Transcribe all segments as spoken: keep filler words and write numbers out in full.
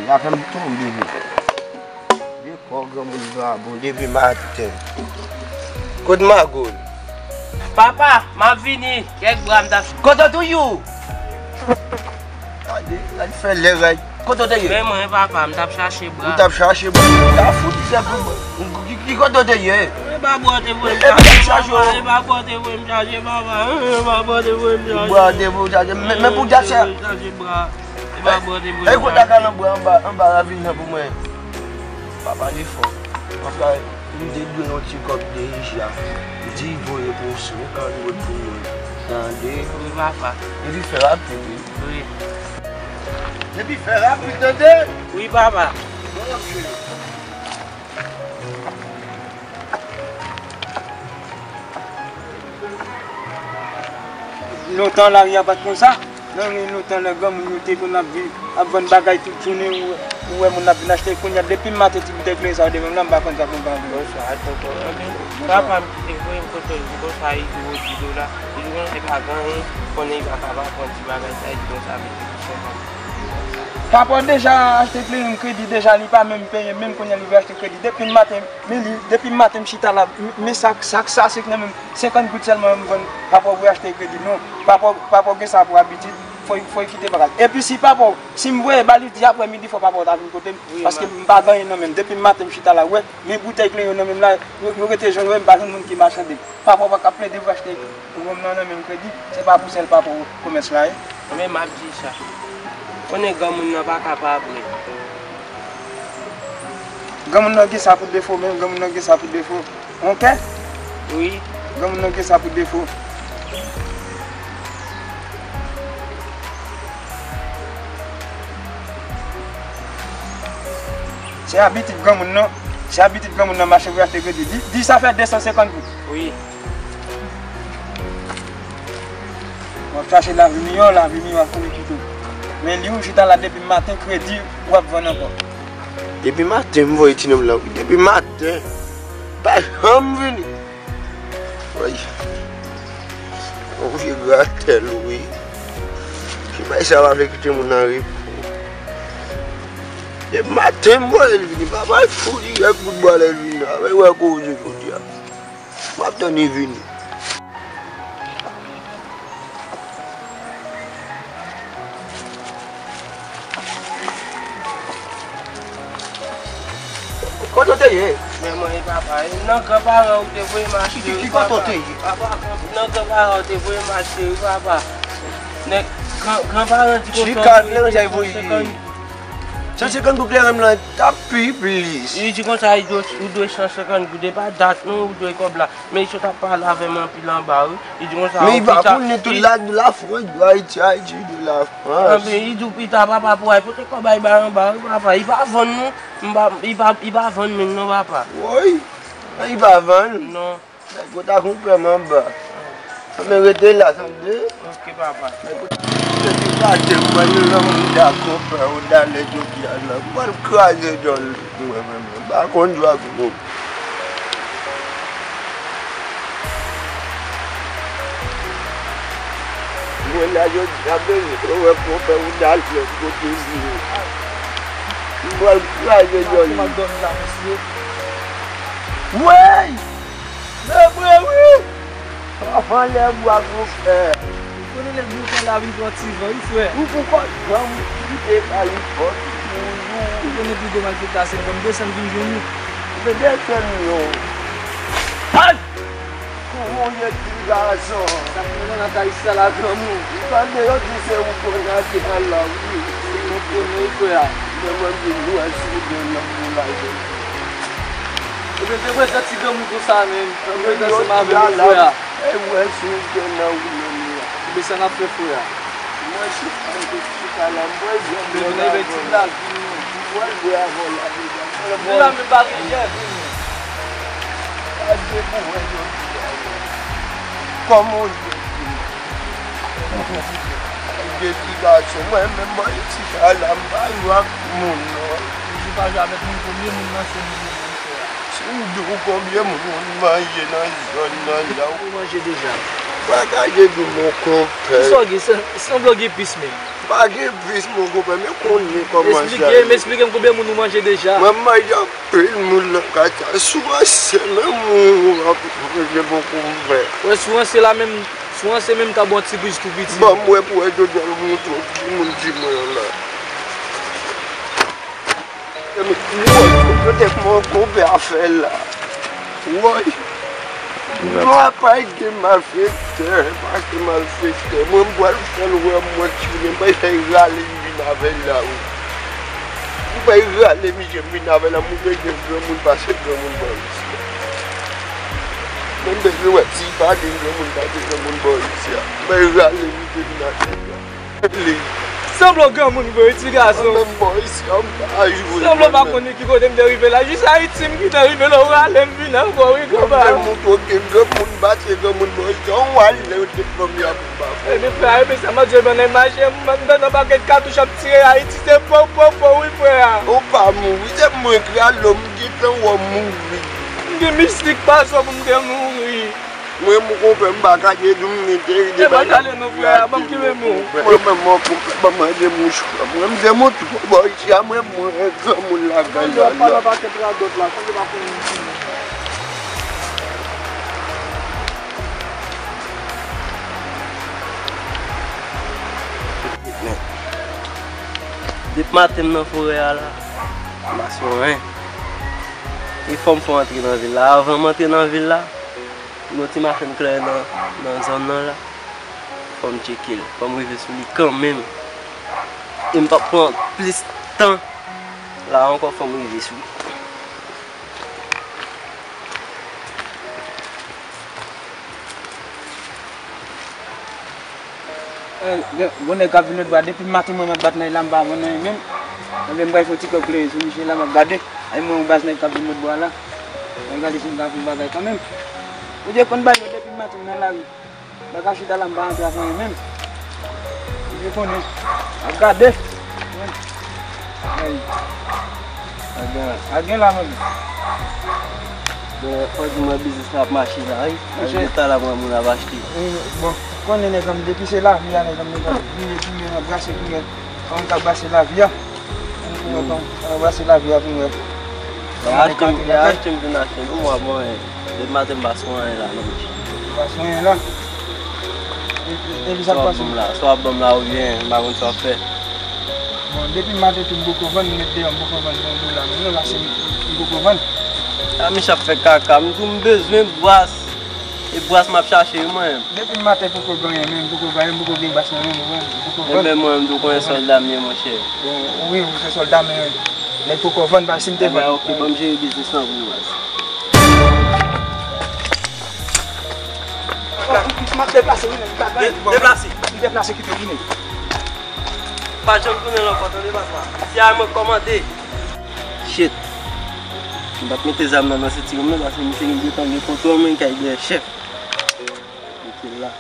Sa fè m tonbe vre. De kò granmoun vagabon depi maten. Kot magoun? Papa, m ap vini. Kèk bra m t ap. Kote w tou you? Gade, gade fè lè gay. Kote w te ye? Men mwen, papa, m t ap chache bra. Ou t ap chache bra? Ou ta fout sèk ou. Ki, ki kote w te ye? E pa bra w te voye m chache, papa. E pa bra w te voye m chache, papa. E pa bra w te voye m chache. Bra w te voye w chache. Men, men pou djab sa. Chache bra. E pa bra w te voye m chache. E kote a ka nan bra anba, anba ravin nan pou mwen? Pa pale fò. Anfè, m te dwe yon ti kòb de Ija. Di voye pou senkant goud pou mwen. Tande? Wi, papa. Epi fè rapid, wi. Wi. Epi fè rapid, tande? Wi, papa. Bon, cheri. Lontan lari a pa t konsa. Nan men lontan lè granmoun yo te konn ap viv, ap vann bagay tout jounen, ou, ou wè moun ap vin achte. Kounye a depi m maten ti boutèy kleren sa yo devan m la, m pa konn sa pou m fè avè yo. Bonswa, tonton. Anben, papa m kite voye m kote w, di konsa li di w di do la. Li di konsa li pa gen anyen, konnen li pa ka pa pran ti bagay sa, li di konsa mete pou senkant. Papa w deja achte kleren kredi deja, li pa menm peye, menm kounye a li vle achte kredi. Depi m maten, men li, depi m maten m chita la, m, men sak, sak sa sik nan men m, senkant goud sèlman m vann, papa w vle achte kredi. Non, papa w, papa w gen sa pou abitid, fò, fò l kite bagay. Epi si papa w, si m voye ba li, di apre midi fò papa w ta vin kote m, paske m pa gen anyen nan men m. Depi m maten m chita la, w wè, men boutèy kleren yo nan men m la, yo, yo rete jwenn, w wè m pa jwenn moun ki machande. Papa w pa ka plede pou achte wonm nan nan men m kredi, se pa pou sèl papa w komès la ye. Men m ap di sa. Konnen granmoun nan pa ka pa vre. Granmoun nan gen sa pou defo, men granmoun nan gen sa pou defo. Oke? Wi. Granmoun nan gen sa pou defo. Se abitid granmoun nan. Se abitid granmoun nan mache pou achte kredi. Di, di sa fè de san senkant goud. Wi. W ap chache lavi miyò, lavi miyò a kouri kite w. Men li ou chita la depi maten, kredi w ap vann ankò. Depi maten m voye ti nonm lan, wi. Depi maten. Pa janm vini. Woy. Yon vye gratèl, wi. Ki bay sa pa vle kite moun nan repo. Depi maten m voye l vini, papa l fou dirèk bout bwa lè l vini la. Wè, wè koze jodi a. M ap tann li vini. Kote w te ye? Men mwen e papa, e nan granparan ou te voye m achte wi papa. Ki, ki kote w te ye? Papa, nan granparan ou te voye m achte wi papa. Nèg gran, granparan di konsa. Chika, nan jan voye. San senkant goud kleren m lan t ap pi plis. Li di konsa, li dwe, ou dwe san senkant goud, e pa dat non, ou dwe kòb la. Men li sot ap pale avè m anpil anba wi. Li di konsa. Men li pa konnen tout la, de la Frans, de Ayiti, Ayiti, de la Frans. Anben, li di w pita, papa, pou al pote kòb la, li bay anba wi, papa. Li pa vann non. M pa, li pa, li pa vann menm non, papa. Woy, li pa vann. Non. Nèg yo ta konpè m anba. Anben, rete la, tande. Oke, papa. Nèg yo ta konpè m anba, yo nan mouda konpè, ou dalè jodi a la. Mwen kraze djòl. Mwen, mwen, mwen pa konn jwe ak moun. Mwen la jodi a bezwen wè konpè ou dal lòt kote li ye. M pral kraze djòl li. Wey! Se vre wi! Anfè anlè bwa konpè. Ou konnen nèg nou fè lavi pran ti van wi frè. Ou pou kòb granm kite kalipòt toujou. Ou konnen pi gwo malfektè a se ban m desann vin jwenn nou. Mete fè m yo. Ay! Kòman w ye ti gason? Sa fè nan kay sa la granmoun. Tande yo di se ou konnen ki al la wi. Se ou konnen wi frè a. Men mwen di nou wè si ou gen lòt moun la jwenn. Ebyen se vre se ti granmoun konsa menm. Mwen danse m avè l frè a. E wè si w gen nan ou menm la. Ebyen sa n ap fè frè a. Mwen chita, mwen chita la, mwen jwenn lòt avè l. Mwen jwe avè l la deja. Mwen la menm pa gen jèn. Gade pou wè jodi a. Kòman w ye? Gen ti gason, mwen menm mwen chita la, m pa jwe ak moun non. Ou pa jwe avèk moun, premye moun nan se moun nan, frè a. Si m di w konbyen moun mwen manje nan zòn nan la. Ou manje deja. Pataje pou mwen konpè. Kisa w gen? Sanble w gen pis menm. M Pa gen vis, mon konpè, men konnen kòman sa ye. Esplike m, esplike m konbyen moun ou manje deja. Mwen manje anpil moun nan katye a. Sou anse menm ou ap manje, mon konpè. Wè, sou anse la menm, sou anse menm ka bon ti briz tou piti. Ban m wè pou wè jodi a, m montre w ki moun di mwen an la. Woy, kote mon konpè a fè la? Woy. Non, pa gen malfektè, pa gen malfektè. Mwen, m pral fè l wè mwen tounen. M bay fè rale m vin avè l la, wi. M bay rale misye m vin avè l la. Mwen bezwen granmoun pase granmoun bò isi a. Mwen bezwen wè ti pa gen granmoun pase granmoun bò isi a. M bay rale misye vin avè l la. Sanble w granmoun vre wi, ti gason. Mwen menm bò isi a, m pa jwe. Sanble w pa konn ki kote m te rive la. Jis Ayiti m kite rive la, w rale m vin ankò wi, konpa. Mwen montre w gen granmoun pase granmoun bò isi a, w al lè yo te pran m ya pou m pa fè. Ebyen, frè, ebyen, sa m ap di w, bannann mache, m ban nan pakèt katouch ap tire Ayiti, se po, po, po, wi, frè a. Ou pa mouri, se mwen k rale w, m gentan wè w mouri. M gen mistik pa sou pou m te mouri. Mwen, mon konpè, m pa ka ede w, m gen teri de bagay. E pa gade non, frè, ban m kenbe men w. Mwen menm, mon konpè, ban mwen de mouch, frè. Mwen, m de mouch, bò isi a, mwen, mwen, granmoun lakay la. Mwen pa nan pakèt radòt la, konn yo pa konnen m ki moun. Depi maten m nan forè a la, m pa sou anyen. E fò m fè w antre nan vil la. Avan m antre nan vil la, Yon ti machann kleren nan, nan zòn nan la. Fò m tcheke l. Fò m rive sou li kanmenm. E m p ap pran plis tan la ankò, fò m rive sou li. Eh, gen, gen nèg k ap vin lòt bò a. Depi maten mwen m ap bat nan la, m pa wè anyen menm. Anben, m pral fè yon ti kòb kleren sou misye la, m ap gade. Ay, mwen yon baz nèg k ap vin lòt bò a la. Mwen gade si m ka fè yon bagay kanmenm. Ou te konn bay yo depi maten nan lari. M pa ka chita la, m pa antre avè anyen menm. Ou te konnen. M ap gade. Ay. A gen la. A gen la, mwen. Bon, fò di mwen biznis la ap mache la, wi. Monchè. Talè mwen moun ap achte. Wi, bon, konnen nèg an m depi se lavi a, nèg an m depi vire, vire, nan brase vire. Kòm m ka brase lavi a. Ann konnen kòm, ann brase lavi a pou m wè. Kòman nèg ka achte lakay. Achte m vin achte m pou mwen, bon, eh, depi maten m pa sou anyen la, non, monchè. Ou pa sou anyen la? E, e, epi sa k pase? Sa w ap ban m la, sa w ap ban m la oubyen m pa konn sa w ap fè. Bon, depi maten tou m poko vann, m met deyò m poko vann yon dola menm non, paske m, m poko vann. A, misye ap fè kaka, m di w m bezwen bras. E bras m ap chache wi mwen. Depi maten poko gen anyen menm, poko gen anyen, poko gen bas nan men mwen, poko vann. Ebyen mwen menm tou konnen sòlda m ye monchè. Bon, wi, ou se sòlda men nèg poko vann, paske si m te vann. Ebyen ok, ban m jere biznis lan pou ou baz. M ap deplase wi nèg, m pa gen anyen pou m deplase. M deplase kite wi nèg. Pa janm tounen la ankò tande papa. Se a mwen k kòmande. Shit. M p ap mete zam nan nan senti m non, paske misye gen de tan gen kontwòl mwen, li ka vin chèf. Mete l la.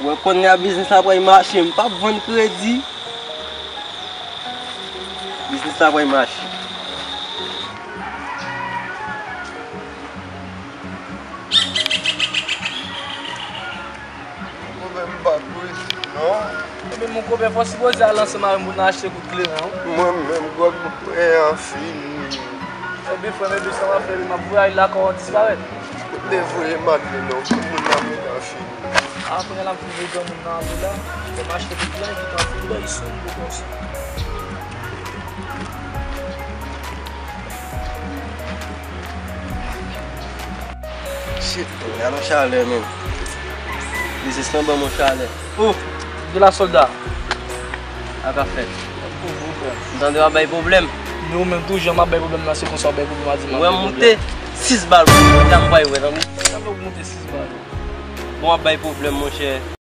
Ou wè kounye a biznis la pral mache, m p ap vann kredi. Biznis la pral mache. Mwen menm m pa kwè non. Ebyen, mon konpè, fò w sipoze al ansanm avè m pou n achte kout kleren, wi. Mwen menm, gwòg mwen an fini. Ebyen, frè m, ebyen, sa w ap fè, m ap voye al lakay w disparèt. Kote voye m ale non, kout moun nan mwen an fini. A, kounye a l ap vin voye granmoun nan ale la, fò m achte kout kleren, kite an fou bòy sou m, pou konsa. Shit, gade yon chalè, menm. Biznis lan ban m yon chalè. Oh! De la sòlda. Sa ka fèt. M tande w ap bay pwoblèm. Men ou menm tou, jan m ap bay pwoblèm nan, se konsa w bay pwoblèm a di m ap bay pwoblèm. Ou wè m moute sis bal, ou wè m pral wè, tande. Sa fè w moute sis bal? Bon, w ap bay pwoblèm, monchè.